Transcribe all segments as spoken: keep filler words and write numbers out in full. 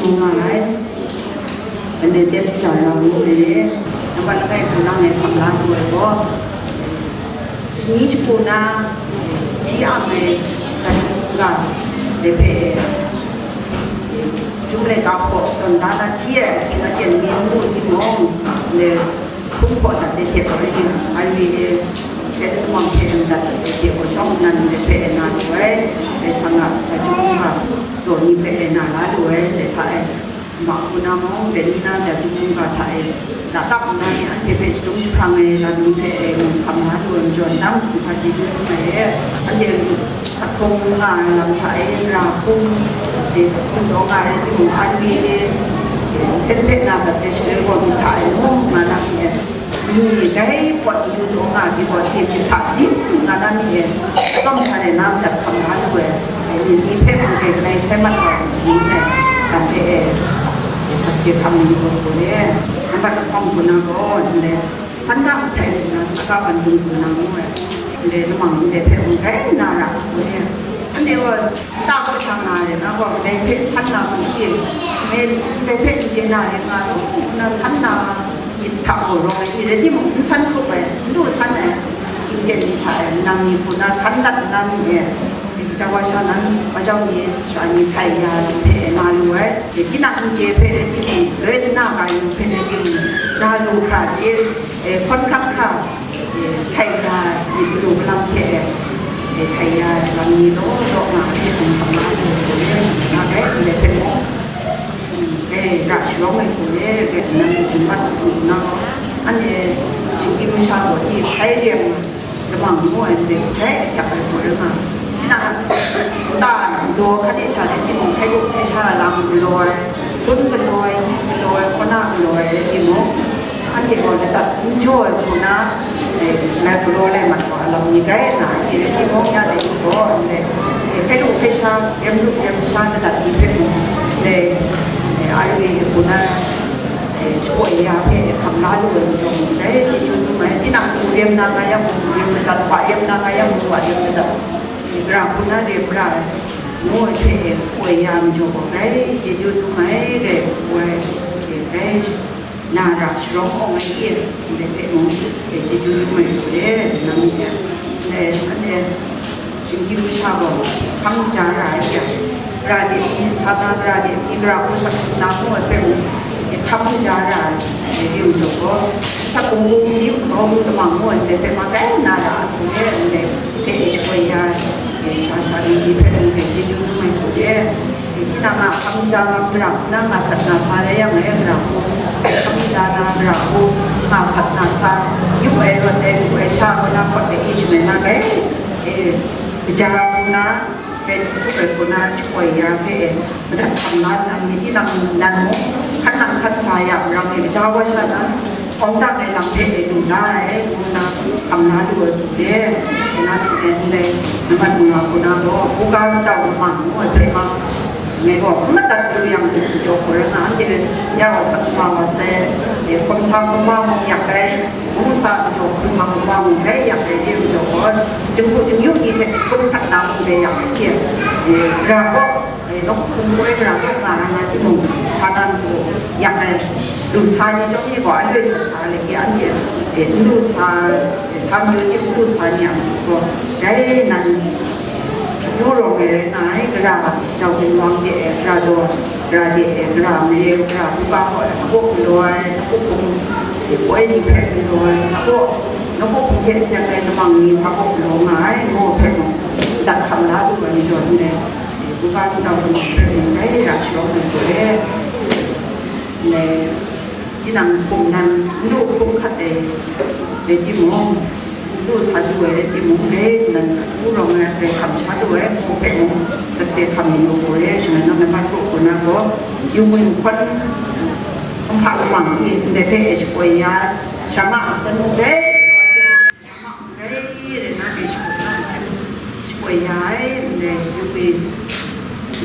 Nga ai, anhte test ja yang ngu ai, nambat langai hku nang e hkam la lu ai gaw, shani shagu na, hti ang ai, ga, de hpe, jum laika hpaw tawn da na hti ai, king aten mi ngu timung, le, hpung hpaw dat de hte gaw, ring ai, ai mi e, hte tumang hte ring dat de hte gaw, shawng nnan de hpe na lu ai, dai sang a, dai jum ga, daw ni hpe na la lu ai, dai hta e. Ma hku na mung, dai ni na ja jum ga hta e, la tap nna ni anhte hpe shadum jahprang ai lam ni hpe e, ngu hkam na lu ai majaw, nang hkungga chyeju dum ai e, anhte asak hkrung nga ai lam hta e, ra hkum, e, sak hkrung taw nga ai timung, an mi e, sen hpe na gat ai shaloi gaw mi hta e, ngu nga na mi e. Ni dai pawt yu taw nga ai gaw, hte hpyi hta sim nga na mi e, tsawm hta e na madat hkam la lu ai, ni, ni hpe mung dai galai shai mat wa ai ni hpe, dan hte e, sakse hkam ni gaw gaw le, nambat lahkawng hku na gaw, ndai, san ga htai nna, sa ga ban dung hku na ngu ai, ndai, namang ndai hpe mung dai na ra, ngu ai, anhte gaw, ta gaw sha nga ai, na gaw, ndai hpe san na hku hte, ndai hpe n chye na ring nga law, ngu na san na, myit hta gaw rawng ai hte rai timung, n san hkrup ai, n du san ai, hkying ten ni hta e, nang ni hku na san dat nna mi e, gaja wa sha nan, gaja ni sha ni htai ya lam hpe e nga lu ai, tinang n chye hpe rai timung, loi nna ga yu hpe rai timung, na lu hkra chye, e, hkawn hkrang hkra, e, htai ya, myit galu galang hte e, e, htai ya lam ni law law nga hte hkum hkam la lu ai, nga rai, ndai hpe mung, e, ra sharawng ai hku e, rai nna, myit mat su nna, anhte shinggyim masha gaw, i hpai rem, lamang ngu ai ndai, dai ahkyak ai hku rai nga, nta, nta daw hkan e sha rai timung, hkai gup hkai sha lam galaw ai, sun galaw ai, ni galaw ai, kaw na galaw ai rai timung, anhte gaw ladat n jaw ai hku na, e, ngai galaw lai mat wa, alam ni rai nna, anhte rai timung, ya dai ni gaw, ndai, e, hkai lu hkai sha, rem lu rem sha, ladat ni hpe mung, ndai, e, a yu e hku na, e, shakaw ya hpe hkam la lu ai majaw mung, dai chyeju dum ai, tinang hku rem na nga yang mung, rem madat, wa rem na nga yang mung, wa rem madat, e, gara hku na rem ra ai, ngu ai hte e, shakaw ya majaw gaw, dai chyeju dum ai, dai hku ai, e, dai na ra sharawng awng ai e, ndai hpe mung, e, chyeju dum ai hku e, nang e, ndai, anhte, shinggyim masha gaw, hkam ja ra ai hte, gara de ni, sa na gara de ni, gara hku sak na hku ai hpe mung, hkam ja ra ai, yu jaw gaw, sak hkungga ni hkawm tamang ngu ai hte hpe ma kai na ra ai hku e, ndai hpe e shakaw ya ai, sha sha ni ni hpe mung hpe chyeju dum ai hku e, tinang a hkam ja ngam gara hku na nga sat nga sa rai yang e, gara hku, hkam ja na gara hku nga sat nga sa, yu ai rawt ai, yu ai sha kaw na hkawt de e shamai na rai, e, kaja hku na, Hpe n hkrup ai hku na, shakaw ya hpe e, madat hkam la nna, mi tinang nan mung, hkan nang hkan sa ya, marang e, gaja wa sha na, awng dang ai lam hpe e, lu la ai, ngu nna, hkam la lu ai hku de, na hte ndai, nambat mung nga hku na gaw, buga ntau lamang ngu ai hpe ma, ngai gaw, n madat lu yang, jaw hku rai nga, anhte, ya wa sa, sa wa sai, e, hkawm sa hkawm wa mung yak ai, Ngu sa majaw, hkawm sa hkawm wa mung rai yak ai re majaw gaw, Jinghku Jingyu ni hte hkun hkrat na mung rai yak ai hte, e, gara gaw, e, nawk hpung gaw ai gara gaw nga ra nga timung, sa na mung yak ai, lu sa ni chyawm ni gaw, anhte sa sa ai hte anhte, e, n lu sa, e, sa mayu hte n lu sa ni a matu gaw, dai nan, Yu rawng e rai nga ai, gara jau hkungwang de e, gara daw, gara de e, gara mare, gara buga gaw, hpabaw galaw ai, hpabaw hpung, hpabaw ni hpe galaw ai, hpabaw, nawku hpung hte seng ai lamang ni hpabaw galaw nga ai, ngu hpe mung, dat hkam la lu ai majaw ndai, buga jau lamang hpe mung rai ra sharawng ai hku e, ndai, tinang hpung nan, n lu hpung hkat ai, rai timung, Lu sa du ai rai timung, rai nnan, lu rawng ai hpe hkam sha du ai, hku hpe mung, sakse hkam yu hku re, shangai nang na mat kru hku na gaw, yu mun hkawn, hkum hpa lamang ni, ndai hpe e shakaw ya, sha ma a san mung rai, sha ma rai, rai na hpe shakaw ya, shakaw ya ai, ndai yu mun,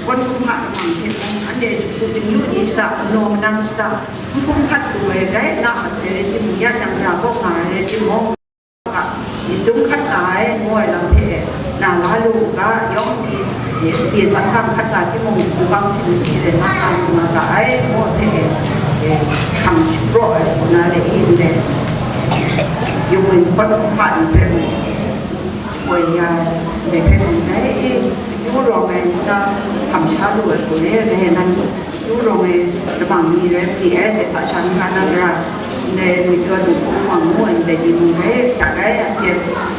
hkawn hkum hpa lamang hte mung, anhte hku Jingyu ni shada, naw manang shada, n hkum hkat lu ai, rai na a sai rai timung, ya jang ra kaw nga ai rai timung, Myit dum hkat nga ai, ngu ai lam hte, na la lu u ga, yawng ni, Pyi san hkam hkat na timung, kubang sin machyi rai na, nga nga ga ai, ngu hte, e, hkam shapraw ai, ngu na le, i ndai, yawng hpat hpa ni hpe mung, koi ya, ndai hpe mung, dai e, yu rawng ai, ngu na, hkam sha lu ai, gaw le, re nan, yu rawng ai, lamang ni rai, pyi ai, dai hta sha, nga na, gara, ndai, myit yaw lu hku hpang ngu ai, ndai ni mung rai, hta rai, anhte,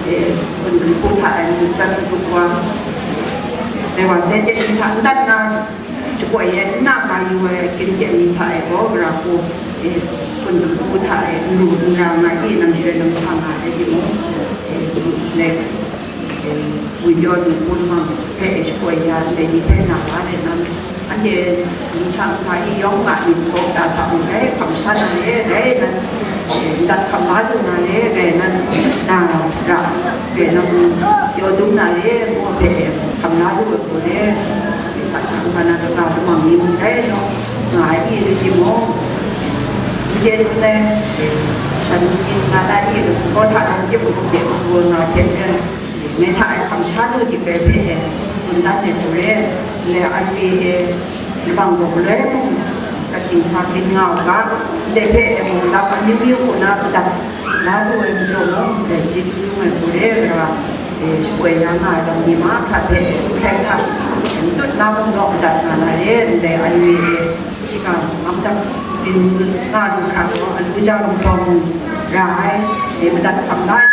e, hpun hpun hta ai, myit tsat hkrup wa, dai wa sai, dai ni hta n dat na, shakoi e n na ga yu ai, ginhte ni hta e gaw, gara hku, e, hpun hpun hta e, n ru n ra nga i, nang shoi nang hta nga ai timung, e, lek, e, wun yaw lu hku lamang hpe e shakoi ya ndai ni hpe na ga re na, anhte nsa nhpa i yawng nga myit gaw da hta mung rai, hkam sha na re, rai nan, e, ndat hkam la lu na re, rai nan, na ra, rai nan, yaw dum na re, ngu hpe e, hkam la lu ai gaw re, e, hpa hkam hpa na kaga lamang ni mung rai naw, nga ai i rai timung, n chye n le, e, shan ning nga na i, gaw hta lam tip u hte, ngu nga hte ren, Mei hta e hkam sha lu dik ai hpe e, tsun dan ai hku re, le anhte e, labang gaw galoi mung, katsing sa byin nga u ga, ndai hpe e mung lam amyu myu hku na madat la lu ai majaw mung, ndai chyeju yung ai hku re, gara, e, shakoi ya nga ai lam ni mahkra hpe e, hkrai hta, e, matut na mung gaw madat nga na re, ndai anhte e, shiga, mam dap byin nga lu hkra gaw, alu ja gumhpraw mung ra ai, e, madat hkam la ai,